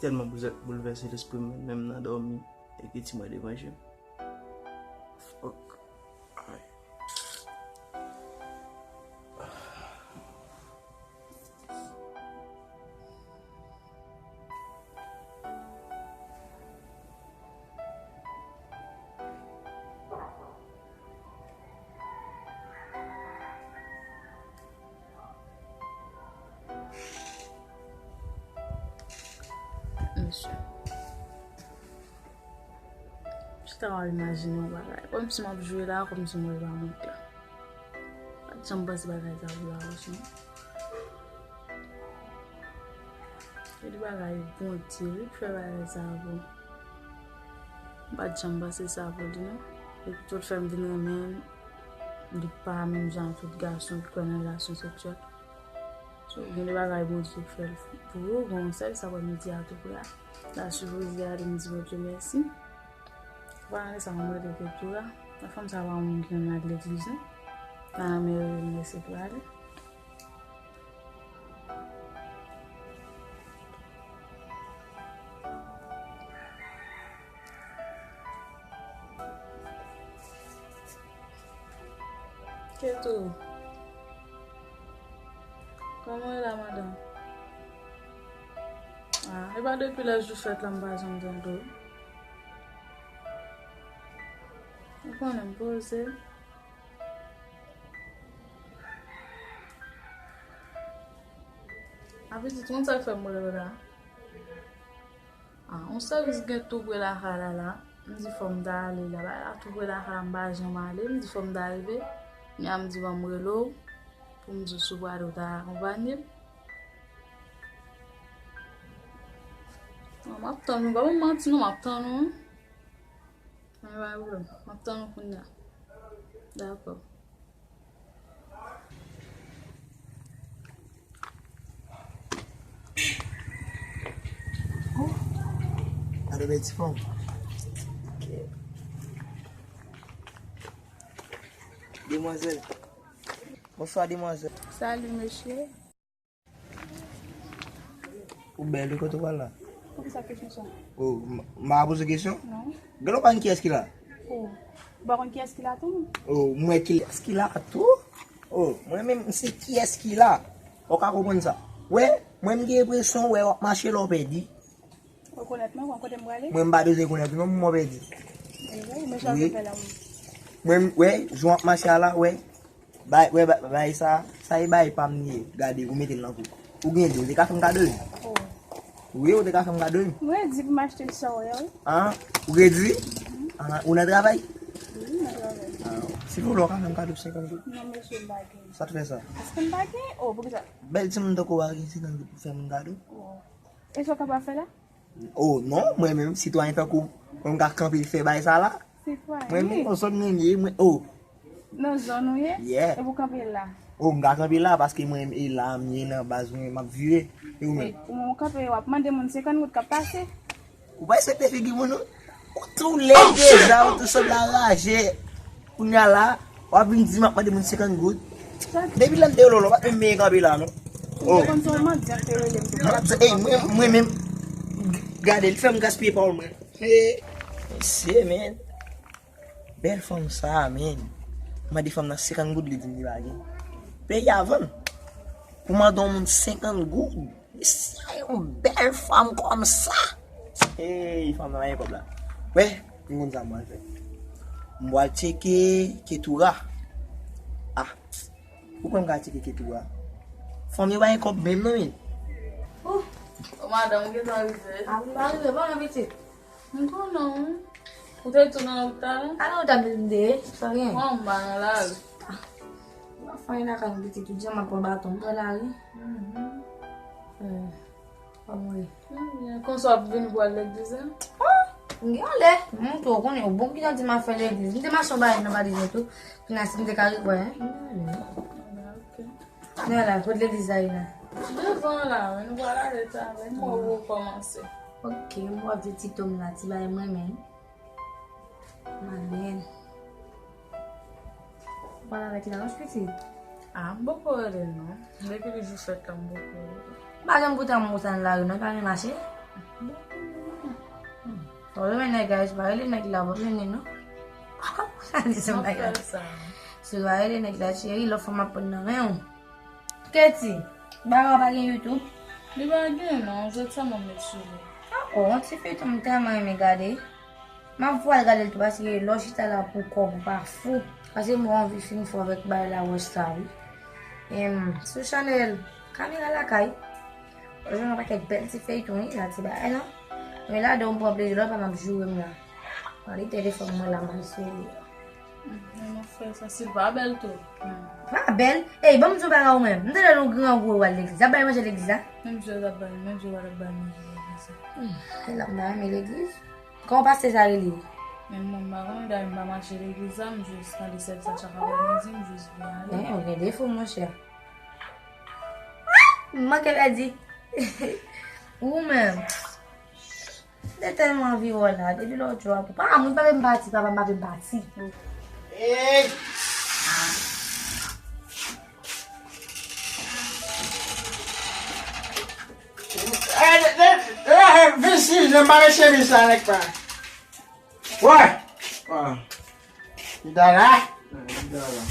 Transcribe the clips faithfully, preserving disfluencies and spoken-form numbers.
tèlman boulvè-, boulvèse lespri m, menm nan dòmi, e ke ti mwen devanje m. Fòk. Ay. Mesye. Chita w ap imajine yon bagay. Kòmsi m ap jwe la, kòmsi m wè l pa monte. Pa t janm panse bagay sa pou la wè non. Gen de bagay Bondye wi k fè bagay sa pou. M pa t janm panse sa pou li non. Epi tou l fè m vin renmen l. Li pa menm jan ak tout gason ki kwè nan relasyon seksyèl. So, gen de bagay Bondye fè l pou ou, bon, sèl sa w ap di a tou prè a. La sipoze ale m di Bondye mèsi. Ou pa nan sa mwen rete Ketura. Nan fanm sa pa yon moun ki renmen al legliz non. Nan mè renmen se pou ale. Ketou. Kòman w ye la, madanm? Ah, e pa depi lè jou fèt la m pa janm tande w. Ou konnen m poze. Ah, pitit, ou konn sa k fè m rele w la? Ah, yon sèvis gen tou pre lakay la la. M di fò m ta ale la. Bagay la tou pre lakay la, m pa janm ale. M di fò m ta rive. Kounye a m di ban m rele w pou m di w si w prale ou ta akonpanye m. Non, m ap tann ou. Pa ban m manti non, m ap tann ou. Ann, pa gen pwoblèm. M ap tann ou kounye a. Dakò. Oh, gade bèl ti fanm. Demwazèl. Bonswa, demwazèl. Salut, mesye. Ou bèl, wi, kote w pral la? Poukisa kesyon sa? Oh, m, m pa poze kesyon? Non. Gade w pa konn kiyès ki la? Oh, ou pa konn kiyès ki la tou, non? Oh, m wè kiyès ki la tou? Oh, mwen menm, m se kiyès ki la. Ou ka konprann sa? Wè, mwen m gen enpresyon, wè, w ap mache la w pèdi. Ou rekonèt mwen, ou konn kote m prale? Mwen m pa bezwen rekonèt ou non, mwen pèdi. Wi, men jan w fè la, wi. Mwen, m, wè, jan w ap mache a la, wè. Bay, wè, bay, bay sa, sa e bay pa m li ye. Gade, ou mete l nan kou. Ou gen de, ou te ka fè m kado l. Oh. Wi, ou te ka fè m kado l. Mwen di pou m achte sa w ye, wi. An? Ou redi? Mhm. An, ou nan travay? Wi, m nan travay. An, silvouplè, ou ka fè m kado senkant goud? Non, mesye, m pa gen. Sa t fè sa? Paske m pa gen. Oh, poukisa? Bèl timoun tankou w pa gen senkant goud pou fè moun kado? Oh. E sa w kapab fè la? Oh non, mwen menm, sitwayen tankou mwen, m ka kanpe fè bagay sa la. Sitwayen. Mwen menm, nan zòn mwen ye, mwen, oh. Nan zòn ou ye? Yeah. Epi w kanpe la? Oh, m ka kanpe la, paske mwen, e la m ye nan baz mwen, m ap vive. E ou menm? Ou kanpe, w ap mande moun senkant goud k ap pase? Ou pa respekte figi moun, non? Ou tou lèd deja, ou tou sanble a raje. Kounye a la, w ap vin di m ap mande moun senkant goud. Depi lè m te rele w la, w pa t menm menm kanpe la, non. Oh. Ou te konn se yon mandyan k te rele m tou. Non, se, ey, mwen, mwen menm, gade, li fè m gaspiye pawòl mwen. Hey, mesye, men. Bèl fanm sa, men. Mande fanm nan senkant goud, li di m li pa gen. Peyi a vann. Pou mande yon moun senkant goud. Mesye, yon bèl fanm kòmsa. Ey, fanm nan pa gen kòb la. Wè, m konn sa m pral fè. M pral tcheke Ketura. Ah, ou kwè m ka tcheke Ketura? Fanm yo pa gen kòb menm non, men. Oh, madanm, ou gentan rive? Ah, m pa rive, pa gen pitit. M konnen w. Ou te tou nan lopital? A nan lopital m te ye, sa gen? Mwen, m pa nan lari. Ah. M ap fè anyen lakay m pitit, tout jan m ap pran baton, m pran lari. Mhm. Eh, kòman w ye? Mwen byen. Konsa w ap vini pou al legliz la? Ah, m gen anlè. M montre w, konnen w bon ki jan di m ap fè legliz. M te mache yon bagay nan Valizen tou. Kounye a si m te ka rive, wè. M ale. Ok. Men la, kot legliz la ye la? Devan la, men nou pral ale talè, m wè ou kòmanse. Ok, m wè ti tonm la, ti bagay mwen menm. Amen. Ou pral avèk li la, non, pitit? Ah, m poko rele l non. Depi li jou fèt la, m poko rele l. M pa janm koute yon moun konsa nan lari non, li pa renmen mache. Bon, bon, bon. Bon, renmen nèg la, pa rele nèg la, bon, renmen non. Sa di se bagay. Si w pa rele nèg la, cheri, lòt fwa m ap pran nan men w. Keti, Bara pa gen YouTube? Li pa gen non, jodi sa mwen met sou li. Ah, oh, yon ti feyton m tèlman renmen gade. M ap pral gade l tou paske lè w chita la pou kò w, ou pa fou. Paske mwen anvi fin fou avèk bagay la wòch sa wi. Em, sou chanèl Kamera Lakay. Ou jwenn yon pakèt bèl ti feyton wi, la ti bagay la. Men ladan w pran plezi, lòt pa m ap joure m la. Mande telefòn mwen la, m al sou li. Mwen fè sa, Silva bèl tou. Pa bèl. Ey, ban m di w bagay ou menm. M tande nou grangou w al legliz. Ap bay manje legliz la? Menm jan w ap bay, menm jan w ap bay manje legliz la. Hmm, e la m ta renmen legliz. Kòman pastè sa rele? Men mwen m pa konnen, dayè m pa mache legliz la, m jis tande sèvis la chak aprèmidi, m jis vin ale. Eh, ou gen defo, monchè. M manke pèdi. Ou menm. M te tèlman anvi wè w la, depi lòt jou a, papa, moun pa vle m pati, papa, m pa vle m pati. Ey! Eh, eh, eh, eh, vin si, jan m pa met chemiz sa, nèg pa. Wè! Wè. Li ta la? Wè, li ta la.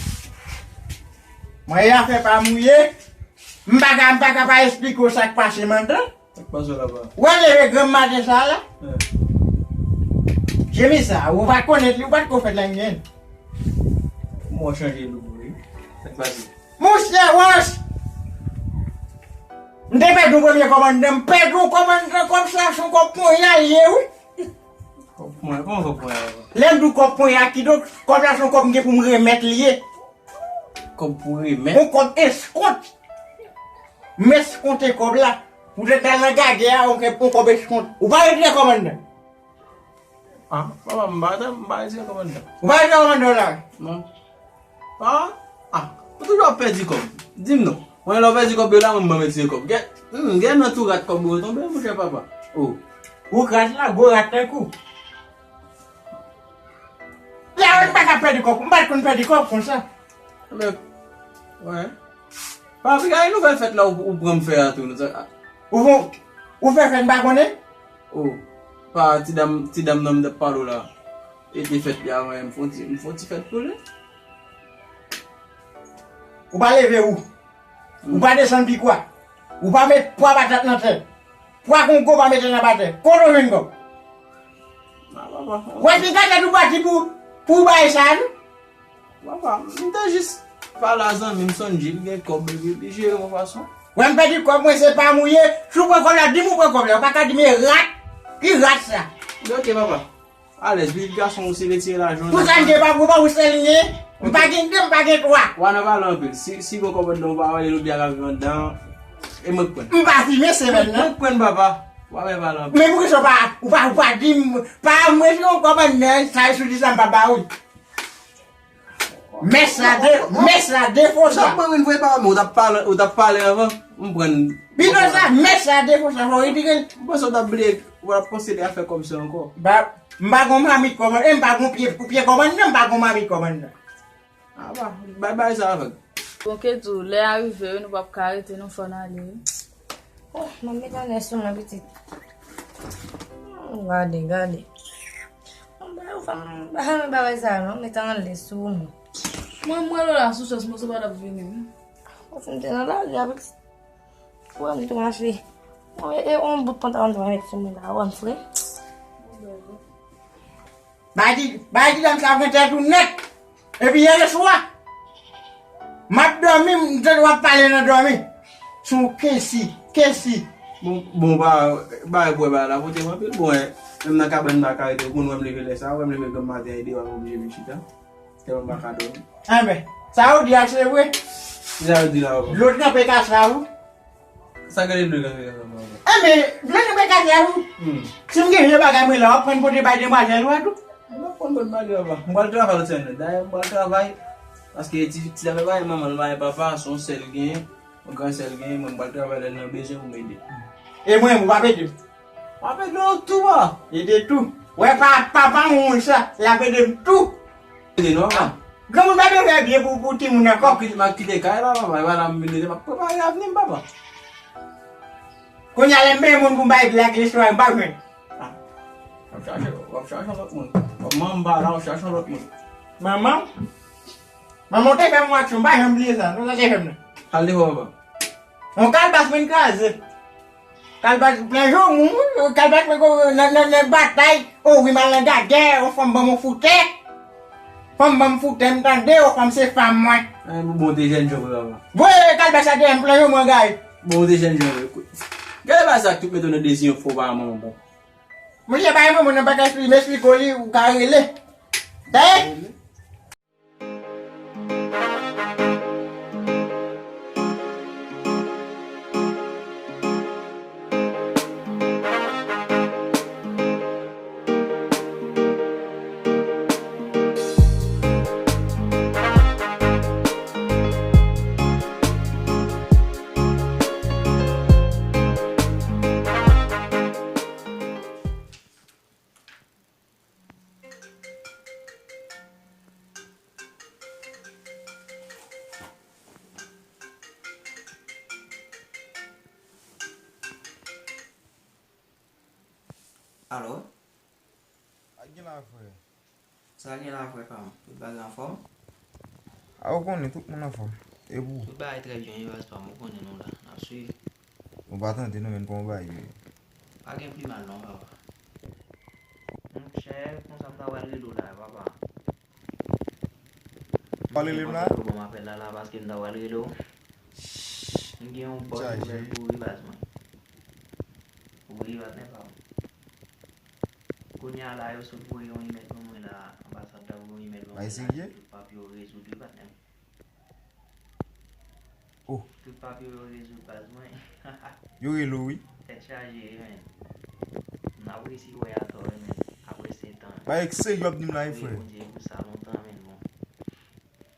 Mwen, afè pa mouye. M pa ka, m pa ka pa esplike w sa k pase, mandan. Sa k pase la, pa? Wè leve granm maten sa la? Wè. Jemi sa, ou pa t konèt li, ou pa t ko fèt la, m gen. Mwen chanje lou, wi. Sa k pase? Monchè Wòch! M te pèdi yon premye kòmandan, m pèdi yon kòmandan, kòb sa se yon kòb ponya l ye, wi. Kòb ponya, kòman kòb ponya, papa? Lè m di w kòb ponya, kidonk, kòb la se yon kòb m gen pou m remèt li ye. Kòb pou remèt? Yon kòb eskont. M eskonte kòb la. Poutèt al nan gagè a, yon kè-, yon kòb eskont. Ou pa retire kòmandan? Ah, papa, m pa, m pa retire kòmandan. Ou pa retire kòmandan la? Non. Ah, ah, ou toujou ap pèdi kòb. Di m non. Mwen, lè w pèdi kòb yo la, mwen, mwen retire kòb. Gen, hmm, gen nan tou rat kòb yo tonbe, monchè papa. Oh. Ou rat la, gwo rat tankou. La, ou pa ka pèdi kòb. M pa t konn pèdi kòb konsa. Men, wè. Papi, gade nouvèl fèt la ou, ou pran m fè a tou. Ou fè, ou fè fèt, m pa konnen? Oh, pa ti dam, ti dam nan m t ap pale w la. E te fèt li avan yè, m fè yon ti, m fè yon ti fèt pou li. Ou pa leve ou. Ou pa desann pikwa. Ou pa met pwa patat nan tè. Pwa kongo pa mete nan batè. Kote w jwenn kòb? Ah, papa. Wè, piga tèt ou pati pou, pou bagay sa, non? Papa, m te jis pale a zanmi m, Sonji, li gen kòb, epi li jere yon fason. Wè, m pèdi kòb, mwen, se pa mouye. Si w pran kòb la, di m ou pran kòb la. Ou pa ka di m e rat. Ki rat sa? Ok, papa. Alèz, pitit gason ou se retire lajan. Pou sa m gen pa pou pa ou sèl m gen. M pa gen de, m pa gen twa. Wa nan pale anpil. Si, si gon kòb anndan ou pa wè li, loubya ka viv anndan. E mwen k pran. M pa fimen semèn nan. Mwen k pran papa. Wa men pale anpil. Men poukisa w pa, ou pa, ou pa di m, pa mwen se yon kòb anndan, sa e sou di sa m pa ba ou. Mès la de, mès la defo sa. Jan mwen vin voye pa men, ou t ap pale, ou t ap pale anvan. M pran. Bidon sa, mès la defo sa, fò retire l. M panse ou t ap bliye, ou t ap panse de afè kòb sa ankò. Ba, m pa gon mamit kòmandan, e m pa gon pye, pye kòmandan, m pa gon mamit kòmandan. Ah, ba, bay, bay sa avèk. Bon, Kedou, lè a rive, wi, nou p ap ka rete, non, fò n ale, wi. Oh, m ap met anlè sou mwen, pitit. Oh, gade, gade. Mwen ba yo fanm, ba yo bagay sa non, met anlè sou mwen. Mwen, mwen, Lola, sou chans, mwen, se pa t ap vini, wi. Mwen fin te nan lari a, pitit. Wè, m tou mache. Mwen, e, e, on bout pantalon tou met sou mwen la, wè, m fre. Bay ti, bay ti dam sa pran tèt ou nèt. Epi yè swa, m ap dòmi, m tande w ap pale nan dòmi. Se yon kensi, kensi. Bon, bon, ba, ba, bwè, ba, la pote m anpil. Bon, eh, menm nan kabann m pa ka rete, ou konn wè m leve lè sa, wè m leve granm maten, e deyò m oblije vin chita. Tèlman m pa ka dòmi. Enben, sa ou di a se vre. Ki sa yo di la, papa? Dlo tranpe kasa ou. Sa k rele dlo tranpe kasa, papa? Enben, dlo tranpe kasa ou. Hmm. Si m gen vye bagay mwen la, w ap pran pote bay demwazèl ou a tou. M p ap pran pote bagay, papa. M pral travay lòt semèn nan. Dayè, m pral travay. Paske ti, ti dam nan pa gen manman, l pa gen papa, se yon sè l genyen, yon gran sè l genyen, mwen m pral travay lè l nan bezwen pou m ede. E mwen, ou p ap ede m? M ap ede w tou, papa. Ede tou. Wè pa, papa m moun sa, l ap ede m tou. Ede non, papa. Granmoun pa dwe fè byen pou, pou timoun ankò. M ap kite, m ap kite kay la, papa. E pa la m vin rete, m ap prepare avni m, papa. Kounye a lè m bezwen moun pou m bay black listwa, m pa jwenn. W ap chache, w ap chache yon lòt moun. W ap manman m pa la, w ap chache yon lòt moun. Manman? Manman w te fè m yon aksyon, m pa janm bliye sa. Non, sa te fè m nan. Al devò papa. Yon kalbas mwen kraze. Kalbas plen jou moun, kalbas mwen nan, nan, nan batay. O wi, m al nan gagè, yon fanm ban m yon foutè. Fanm ban m foutè, m tande, yon fanm se fanm mwen. Ay, bon, bon, te jèn jan vre, papa. Voye kalbas la deyò, m plen jou mwen gaye. Bon, te jèn jan vre. Gade pa sa, tout mete w nan dezi yon fo pa manman bon. Monchè, bay manman nan bagay li, m esplike w li, ou ka rele. Dayè. Alo? Sa gen la, frè? Sa gen la, frè pa m? Tout bagay anfòm? A, ou konnen, tout moun anfòm. E pou ou? Tout bagay trè byen, wi, baz pa m. Ou konnen nou la, n ap swiv. Ou pa tande non, men kòman bagay yo ye? Pa gen pi mal non, papa. Monchè, konsa m ta pral rele w la, papa. Pale li m la? Ou ban m apèl la, la, paske m ta pral rele w. M gen yon bòs nouvèl pou ou, wi, baz mwen. Wi, patnè pa m. Kounye a la, yo sot voye yon imèl ban mwen la, anbasad la voye yon imèl ban mwen la, tout papye yo rezoud, wi, patnè m. Oh. Tout papye yo rezoud, baz mwen. Yo rele w, wi. Tèt chaje, wi, men. M ap resi wè atò, wi, men. Apre sèt an. Bagay serye w ap di m la, wi, frè. Bondye pou sa lontan, men, bon.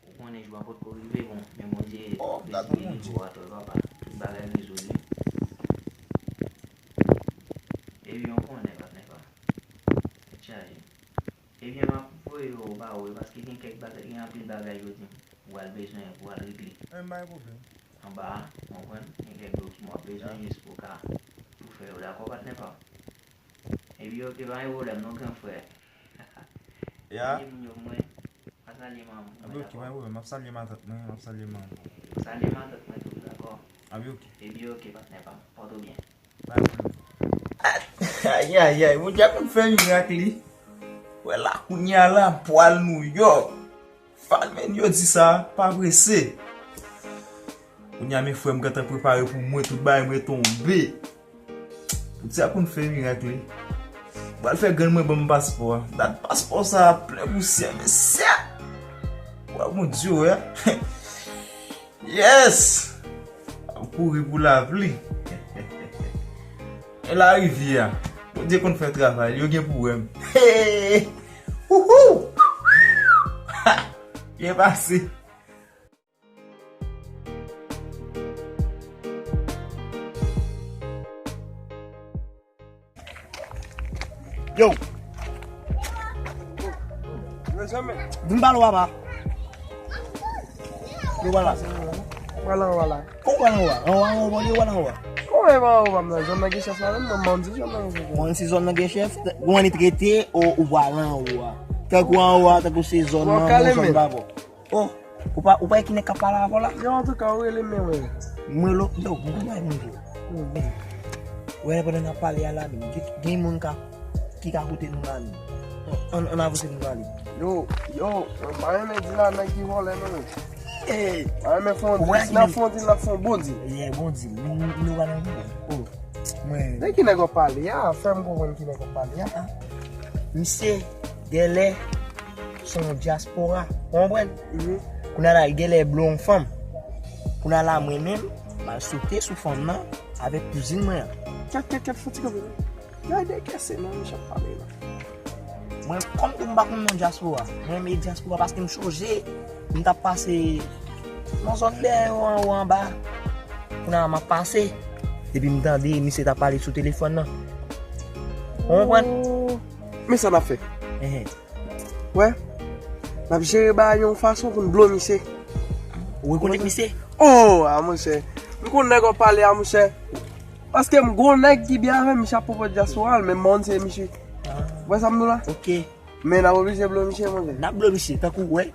Ou konnen jou a potko rive, bon, men Bondye deside rive w atò, papa. Tout bagay rezoud, wi. Epi ou konnen, patnè pa m. Tèt chaje. Ebyen, m ap voye yo ba ou, wi, paske gen kèk bagay, gen anpil bagay yo di m ou pral bezwen pou w al regle. Anba a, w konprann, gen kèk dokiman w ap bezwen jis pou w ka tou fè yo, dakò, patnè pa m? Ebyen, oke, pa gen pwoblèm non, gran frè. Salye moun yo pou mwen. Pa salye manman pou mwen, dakò? Anben, oke, pa gen pwoblèm. M ap salye matant mwen, m ap salye manman. Salye matant mwen tou, dakò? Anben, oke. Ebyen, oke, patnè pa m. Pòte w byen. Ayayay, Bondye ap fè mirak li. Wè la kounye a la, m pral Nouyòk. Falmen yo di sa, pa prese. Kounye a men frè m gentan prepare pou mwen, tout bagay mwen tonbe. Bondye ap konn fè mirak li. M pral fè grann mwen ban m paspò a. Dat paspò sa a plen pousyè, mesye. Wè Bondye, wè. Yes! Ap kouri pou lapli. E larivyè a. Bondye konn fè travay li, yo gen pou wè m. Hey! Wouhou! Ha! Byen pase. Yo. Vin pale w papa. Yo pale la. Pale anwa la. Kòman pale anwa? Anwa, anwa, ou pale, ou pale anwa. Kòman e pa anwa, m nan zòn nan gen chèf la menm, non, m di zòn nan gen chèf. Bon, si zòn nan gen chèf, ou annik rete, ou, ou pale anwa. Tankou anwa, tankou se zòn nan, zòn pa bon. Oh, ou pa, ou pa wè ki nèg k ap pale avè w la? Yo, antouka, ou rele m, men mwen. Mwen lo, yo, mwen bay mwen di. Wè, pandan n ap pale a la, men, gen, gen moun ka, ki ka koute nou la, men. Ann, ann avanse nou pale. Yo, yo, mwen pa renmen di la, nèg ki vòlè, non, men. Ey! Pa renmen fè yon dil, si n ap fè yon dil, n ap fè yon bon dil. Yeah, bon dil. Nou, nou, nou pa nan bon. Oh, mwen. De ki nèg w ap pale a? Fè m konprann ki nèg w ap pale a. Misye, genlè, se yon dyaspora. Ou konprann? Mhm. Kounye a la, li genlè blo yon fanm. Kounye a la, mwen menm, m al sote sou fanm nan avèk kouzin mwen an. Kèt, kèt, kèt, fò ti kanpe non. Gade kèse non, misye ap pale la. Mwen, kòm tou m pa konn non dyaspora, mwen renmen dyaspora paske m sonje m t ap pase nan zòn dèyè yo anwo anba. Kounye a m ap pase, epi m tande misye t ap pale sou telefòn nan. Ou konprann? Oh. Men sa n ap fè. Enhen. Wè, n ap jere bagay yon fason pou n blo misye. Ou rekonèt misye? Oh, a monchè. M konn nèg w ap pale a, monchè. Paske m gon nèg ki byen avè m, misye ap pwopoze dyaspora l, men m pa konn se misye. Ou wè sa m di w la? Ok. Men n ap oblije blo misye, monchè. N ap blo misye, tankou, wè.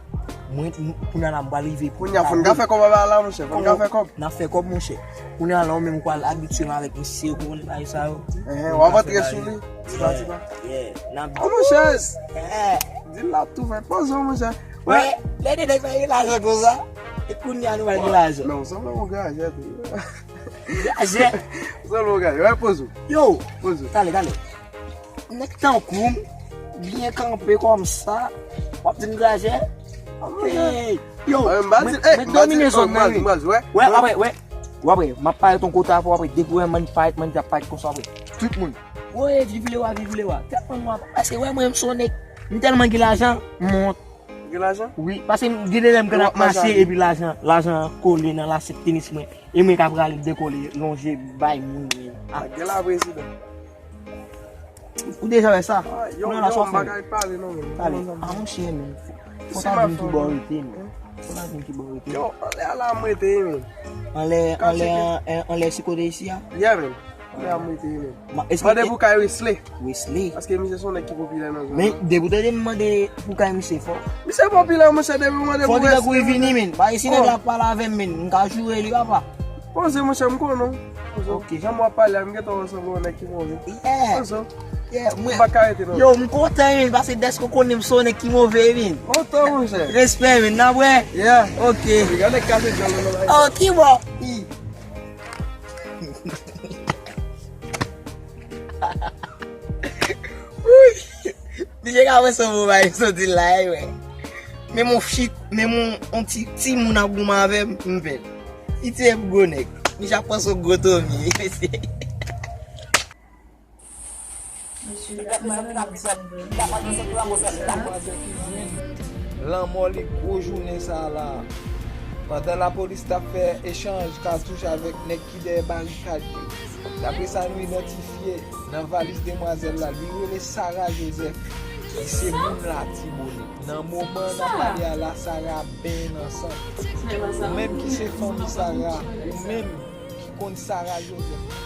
Mwen, m- kounye a la, m pral rive. Kounye a, fò n ka fè kòb anba la, monchè. Fò n ka fè kòb. N ap fè kòb, monchè. Kounye a la, ou menm, ou pral abitye m avèk misye, ou konprann bagay sa yo. Ehn, w ap antre sou li. Tipa, tipa. Yeah, n ap Oh, monchè. Eh. Di l la tou fè pozo, monchè. Wè, lè de nèg sa gen lajan konsa, e kounye a nou pral gen lajan. Men, w sanble yon grajè tou. Grajè. W sanble yon grajè. Wè, pozo. Yo. Pozo. Talè, talè. Nèg tankou m, byen kanpe kòmsa, w ap di m grajè? Hey, yo, mwen, mwen domine zòn nan, wi. Wè, w ap wè, wè. W ap wè, m ap parèt yon kote apre, w ap wè, depi w wè m parèt, m ap parèt konsa, w ap wè. Tout moun. Woy, viv le wa, viv le wa. Tèlman m ap, paske wè mwen, m se yon nèg, m tèlman gen lajan, m wont. Gen lajan? Wi, paske m gen de lè m konn ap mache, epi lajan, lajan kole nan lasyèt tenis mwen. E mwen ka prale dekole, lonje, bay moun, men. Ah, gen la prezidan. Ou deja wè sa? Ah, yo, yo, m pa ka pale non, men. Talè. Ah, monchè, men. Fò ta di m ki bò w rete, men. Fò ta di m ki bò w rete. Yo, anlè a la m rete, men. Anlè, anlè, an- anlè si kote isi a? Yeah, men. Anlè a m rete, men. Mande pou kay Wesley. Wesley. Paske misye se yon nèg ki popilè nan zòn nan. Men, depi w tande m mande pou kay misye fò. Misye popilè, monchè, depi w mande pou Wesley. Fò li tankou li vini, men. Pa isi nèg la ap pale avè m, men. M ka joure li, papa. Poze, monchè, m konnen w. Poze. Ok. Jan m w ap pale a, m gentan wè w sanble yon nèg ki move. Yeah. Poze. Yeah, mwen. M pa ka rete non. Yo, m kontan, men, paske dèske w konnen m se yon nèg ki move, men. Kontan, monchè. Respè, men, n ap wè. Yeah. Ok. Gade kase djòl nan la. Oh, ki bò? Wi. Misye ka wè se yon bagay soti la, wi. Men mon shit, men mon, on ti, ti moun ap goumen avè m, m fè l. Pitié pou gwo nèg. Misye ap panse yon gwo Tommy. Lanmò li gwo jounen sa a la. Pandan lapolis t ap fè echanj katouch avèk nèg ki dèyè barikad yo, daprè sa nou idantifye nan valiz demwazèl la, li rele Sarah Joseph, ki se moun Latibonit. Nan moman n ap pale a la, Sarah ap benyen nan san. Ou menm ki se fanmi Sarah, ou menm ki konn Sarah Joseph,